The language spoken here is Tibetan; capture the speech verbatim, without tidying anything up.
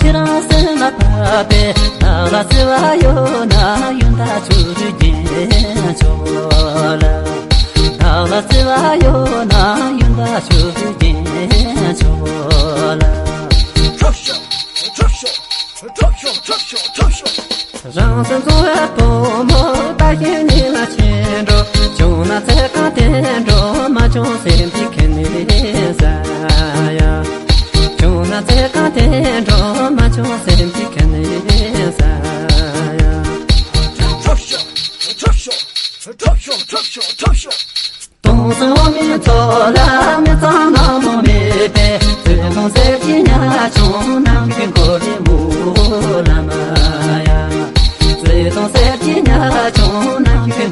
ཁྱེད་རང་སེམས་ལ་བབས་པའི་བདག་ལ་བརྩེ་བ་ཡོད་ན་ཡོན་བདག་ཆོས་སྐྱོང་མཆོག་ལ། བདག་ལ་བརྩེ་བ་ཡོད་ན་ཡོན་བདག་ཆོས་སྐྱོང་མཆོག་ལ། ཁྲོ་ཤོག་ཁྲོ་ཤོག་ཁྲོ་ཤོག་ཁྲོ་ཤོག་ཁྲོ་ཤོག་རང་སེམས་གཙོ་བའི་བུ་མོ་བདག་གཞན་གཉིས་ལ་ཆེན་འགྲོ། བྱུང་ན་ཚེ་གང་བརྟན་འགྲོ། མ་བྱུང་སེམས་ཀྱི་ཁེངས་ནས་ཟ་ཡ། བྱུང་ན་ཚེ་གང་བརྟན་འགྲོ། མ་བྱུང་སེམས་ཀྱི་ཁེངས་ནས་ཟ་ཡ། ཁྲོ་ཤོག་ཁྲོ་ཤོག་ཁྲོ་ཤོག་ཁྲོ་ཤོག་ཁྲོ་ཤོག་སྟོང་གསུམ་འོག་མིན་ཚོགས་ལ་མི་གཙང་ནག་མོ་མེད་པས། བརྩེ་དུང་གསེར་གྱི་ཉ་ཆུང་ནམ་མཁའི་འཁོར་ལོའི་མུ་ལ་མ་ཡ། བརྩེ་དུང་གསེར་གྱི་ཉ་ཆུང་ནམ་མཁའི་